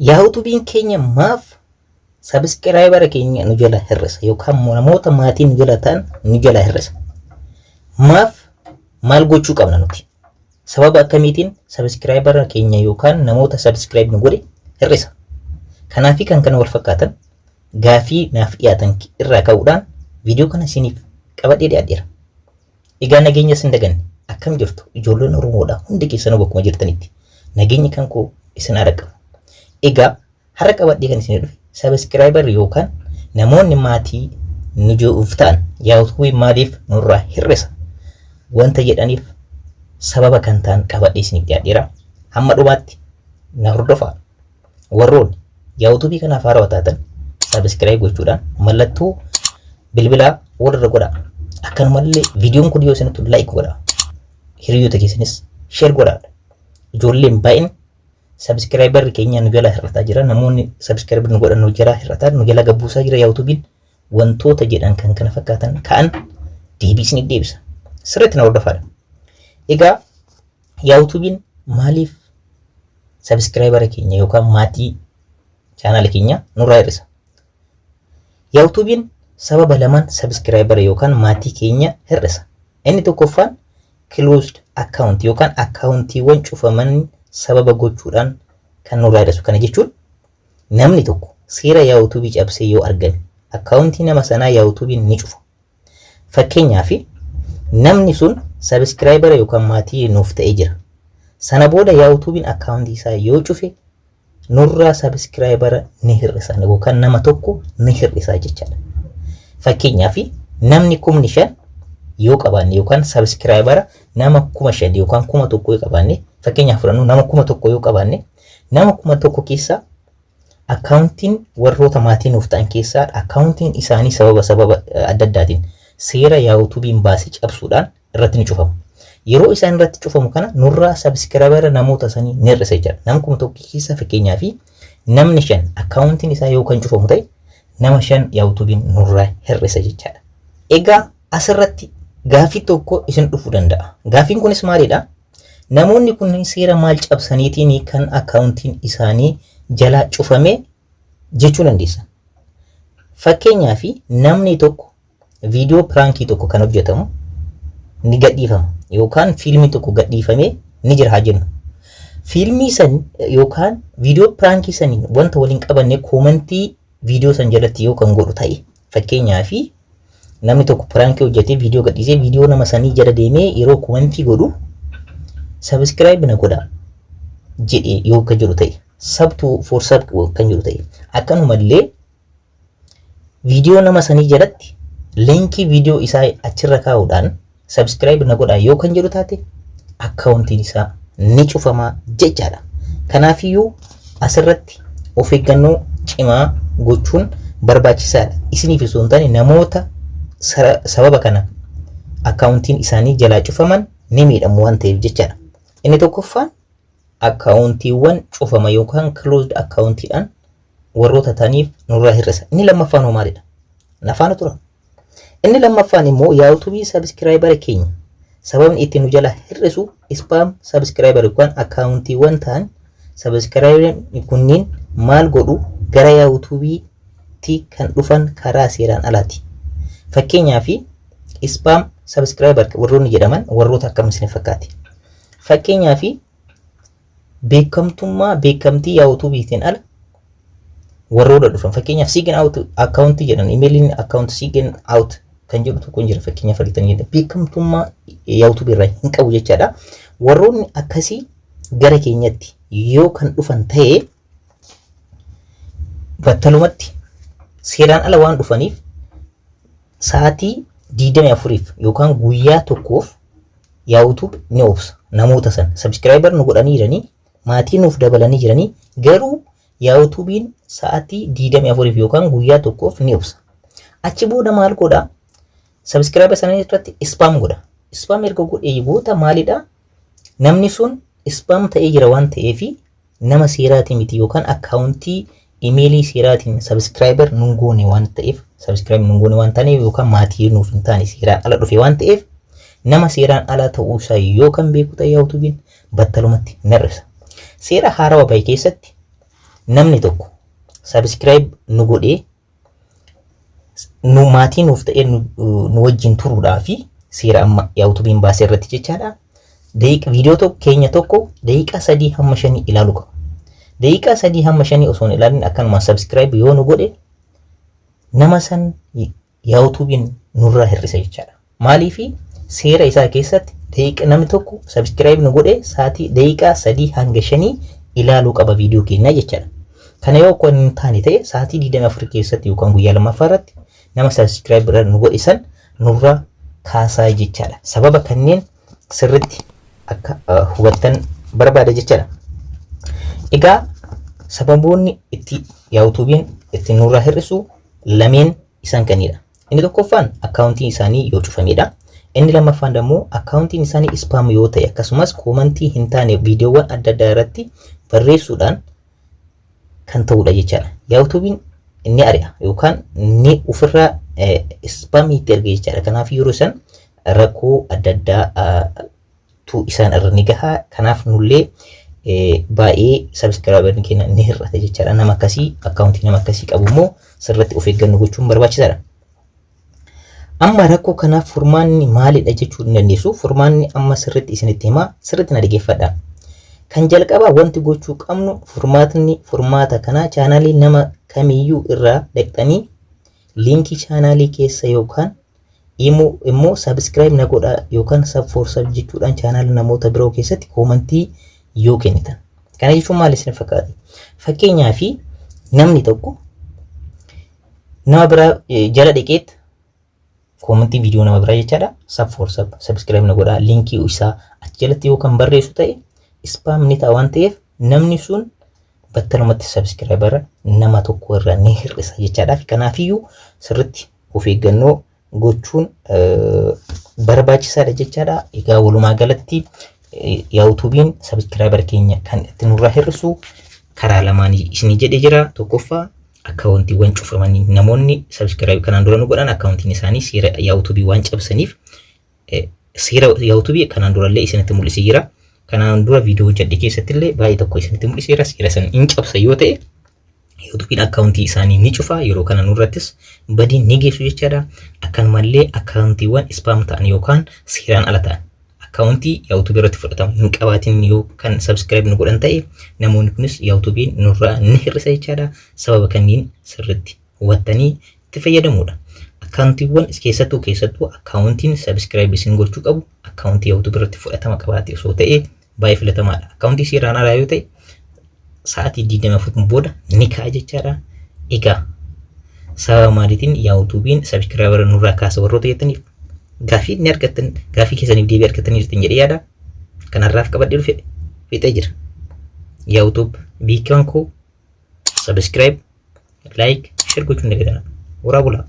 YouTube'n keenya maaf subscriber keenya nu jala hir'isa yookaan namoota maatii nu jala ta'an nu jala hir'isa? Maaf, maal gochuu qabna nuti? Sababa akkamiitiin subscriber keenya yookaan namoota subscribe nu godhe hir'isa? Kanaafi kan kana wal fakkaatan gaafii naaf dhiyaatan irraa ka'uudhaan viidiyoo kana isiniif qabadhee dhiyaadheera. Egaa nageenya isin daganne, akkam jirtu ijoolleen Oromoodha? Hundi keessanuu bakkuma jirtanitti nageenyi kan koo isin haa dhaqqabu. Egaa har'a qabadhee kan isin dhufe subscriber yookaan namoonni maatii nu jiruuf ta'an YouTube maaliif nurraa hir'isa wanta jedhaniif sababa kan ta'an qabadhee isiniif dhiyaadheera. Hamma dhumaatti na hordofaa. Warroonni YouTube kanaaf haarawaa taatan subscribe gochuudhaan mallattoo bilbilaa walirra godhaa. Akkanumallee viidiyoon kun yoo isinitti like godhaa. Hiriyoota keessanis share godhaa. Ijoolleen baay'een subscriber keenya nu jalaa hir'ataa jira. Namoonni subscribe nu godhan nu jalaa hir'ataa, nu jalaa gabbuusaa jira YouTube'n wantoota jedhan kan kana fakkaatan ka'an deebii isiniif deebisa. Sirriitti na hordofaadha. Egaa YouTube'n maaliif subscriber keenya yookaan maatii chaanaala keenya nurraa hir'isa? YouTube'n sababa lamaan subscriber yookaan maatii keenya hir'isa. Inni tokkoffaan closed account yookaan akkaawuntiiwwan cufaman sababa gochuudhaan kan nurraa hir'isu. Kana jechuun namni tokko seera YouTube cabsee yoo argame akkaawuntii nama sanaa YouTube'n ni cufa. Fakkeenyaaf, namni sun subscriber yookaan maatii nuuf ta'ee jira. Sana booda YouTube'n akkaawuntii isaa yoo cufe nurraa subscriber ni hir'isa yookaan nama tokko ni hir'isa jechaadha. Fakkeenyaaf, namni 5,000 yoo qabaanne yookaan subscriber nama 5,000 yookaan 1,000 yoo qabaanne, fakkeenyaaf fudhannu, nama 1,000 yoo qabaanne, nama 1,000 keessaa akkaawuntiin warroota maatii nuuf ta'an keessaa akkaawuntiin isaanii sababa adda addaatiin seera YouTube'n baase cabsuudhaan irratti ni cufamu. Yeroo isaan irratti cufamu kana nurraa subscriber namoota sanii ni hir'isa jechaadha. Nama 1,000 keessa fakkeenyaaf namni shan akkaawuntiin isaa yoo kan cufamu ta'e, nama shan YouTube'n nurraa hir'isa jechaadha. Egaa asirratti gaaffii tokko isin dhufuu danda'a. Gaaffiin kunis maalidha? Namoonni kun seera maal cabsaniitiin kan akkaawuntiin isaanii jalaa cufame jechuu dandeessa. Fakkeenyaaf, namni tokko viidiyoo prankii tokko kan hojjetamu ni gadhiifama yookaan fiilmii tokko gadhiifamee ni jira haa jennu. Fiilmii san yookaan viidiyoo prankii saniin wanta waliin qabanne commentii viidiyoo san jalatti yoo kan godhu ta'e, fakkeenyaaf namni tokko prankii hojjetee viidiyoo gadhiisee, viidiyoo nama sanii jala deemee yeroo commentii godhu "subscribe na godha" jedhee yoo kan jedhu ta'e, "sub to for sub" kan jedhu ta'e, akkanumallee viidiyoo nama sanii jalatti linkii viidiyoo isaa achirra kaa'uudhaan "subscribe na godhaa" yoo kan jedhu taate, akkaawuntiin isaa ni cufamaa jechaadha. Kanaafiyyuu asirratti of eeggannoo cimaa gochuun barbaachisaadha. Isiniif osoo hin taane namoota sababa kana akkaawuntiin isaanii jalaa cufaman ni miidhamu waan ta'eef jechaadha. Inni tokkoffaan akkaawuntiiwwan cufama yookaan closed akkaawuntiidhaan warroota ta'aniif nurraa hir'isa. Inni lammaffaan hoo maalidha? Nafaana tura. Inni lammaffaan immoo YouTube subscriber keenya sababni itti nu jala hir'isu spam subscriber yookaan akkaawuntiiwwan ta'an. Subscriber kunniin maal godhu? Gara YouTubetti kan dhufan karaa seeraan alaati. Fakkeenyaaf, spam subscriber warroonni jedhaman warroota akkam isin fakkaati? Fakkeenyaaf, beekamtummaa beekamtii YouTubeiitiin ala warroota dhufan, fakkeenyaaf sign out akkaawuntii jedhan, imeeliin account sign out kan jedhu tokko jira, fakkeenyaaf argitanii, beekamtummaa YouTube irraa hin qabu jechaadha. Warroonni akkasii gara keenyatti yoo kan dhufan ta'e, battalumatti seeraan ala waan dhufaniif sa'aatii 24f yookaan guyyaa tokkoof YouTube ni obsa namoota san. Subscriber nu godhanii jiranii, maatii nuuf dabalanii jiranii, garuu YouTube'n sa'aatii 24f yookaan guyyaa tokkoof ni obsa. Achi booda maal godhaa? Subscriber sana irratti spam godha. Spam erga godhee booda maalidha? Namni sun spam ta'ee jira waan ta'eef nama seeraatii miti yookaan akkaawuntii imeelii seeraatiin subscriber nun goone waan ta'eef, subscribe nun goone waan taaneef yookaan maatii nuuf hin taane, seeraan ala dhufe waan ta'eef, nama seeraan ala ta'uu isaa yoo kan beeku ta'e YouTube'n battalumatti ni hir'isa. Seera haarawaa bahe keessatti Namni tokko subscribe nu godhee nu maatii nuuf ta'ee nu wajjin turuudhaa fi seera amma YouTubeiin baasee irratti jechaadha. Viidiyoo tokko keenya tokko daqiiqaa 3 hamma 5 ilaaluu qaba. Daqiiqaa 3 hamma 5 osoo hin ilaalin akkanuma subscribe yoo nu godhe, nama san YouTubeiin nurraa hir'isa jechaadha. Maaliifi? Seera isaa keessatti daqiiqa namni tokko subscribe nu godhe sa'aatii daqiiqaa 3 hanga 5 ilaaluu qaba viidiyoo keenyaa jechaadha. Kana yoo kan hin taane ta'e, sa'aatii 24 keessatti yookaan guyyaa lammaffaa irratti nama subscribe nu godhe san nurraa kaasaa jechaadha. Sababa kanneen sirritti akka hubattan barbaada jechaadha. Egaa sababoonni itti YouTubeiin itti nurraa hir'isu lameen isaan kanidha. Inni tokkoffaan akkaawuntiin isaanii yoo cufamedha. Inni lammaffaan immoo akkaawuntiin isaanii spam yoo ta'e, akkasumas koomantii hin taane viidiyoowwan adda addaa irratti barreessuudhaan kan ta'udha jechaadha. YouTubeiin ni ari'a yookaan ni ofirraa spamii itti erga jechaadha. Kanaaf yeroo san rakkoo adda addaa tu isaan irra ni gaha. Kanaaf nullee baay'ee subscriberin keenya ni hir'ata jechaadha. Nama akkasii, akkaawuntii nama akkasii qabu immoo sirriitti of eeggannoo gochuun barbaachisaadha. Amma rakkoo kanaaf furmaanni maalidha jechuu ni dandeessu. Furmaanni amma sirriitti isinitti himaa, sirriitti na dhaggeeffadha. Kan jalqabaa wanti gochuu qabnu, furmaatni furmaata kanaa, chaanaalii nama kamiyyuu irraa dhaqxanii liinkii chaanaalii keessa yookaan immoo subscribe na godhaa yookaan sub for sub jechuudhaan chaanaala namoota biroo keessatti koomantii yoo kennitan. Kana jechuun maal isin fakkaate? Fakkeenyaa fi namni tokko nama biraa jala dhaqeet koomantii viidiyoo nama biraa jechaadha. Sub for sub, subscribe na godhaa, liinkii isaa achi jalatti yoo kan barreessu ta'e, spam ni ta'a waan ta'eef, namni sun battalumatti subscribera nama tokko irraa ni hir'isa jechaadha. Kanaafiyyuu sirriitti of eeggannoo gochuun barbaachisaadha jechaadha. Egaa walumaa galatti YouTubeiin subscribera keenya kan itti nurraa hir'isu karaa lamaan isinii jedhee jira. Tokkoffaa, akkaawuntiiwwan cufamanii namoonni subscribe kanaan dura nu godhan akkaawuntiin isaanii seera YouTubeii waan cabsaniif, seera YouTubeii kanaan durallee isinitti mul'isee jira. Kanaan dura viidiyoo hojjedhe keessatti illee baay'ee tokko isinitti mul'iseera. Seera san hin cabsa yoo ta'e, YouTubeiin akkaawuntii isaanii ni cufa. Yeroo kana nurrattis badiin ni geessu jechaadha. Akkanumallee akkaawuntiiwwan spam ta'an yookaan seeraan ala ta'an, akkaawuntii YouTubeii irratti fudhatamu hin qabaatin yoo kan subscribe nu godhan ta'e, namoonni kunis YouTubeiin nurraa ni hir'isa jechaadha. Sababa kanneen sirriitti hubattanii itti fayyadamuudha. Akkaawuntiiwwan keessattuu akkaawuntiin subscribe isin gochuu qabu akkaawuntii YouTubeii irratti fudhatama qabaate osoo ta'e baay'ee filatamaadha. Akkaawuntii seeraan alaa yoo ta'e, sa'aatii 24 booda ni ka'a jechaadha. Egaa sababa maaliitiin YouTubeiin subscribera nurraa kaasa warroota jettaniif, gaafii ni argattan, gaafii keessaniif deebii argattanii jirtan jedhee yaada. Kanarraaf qabadhee dhufe fixee jira. YouTube biikaan koo subscribe, like, share gochuun dagatanaa. Horaa bulaa.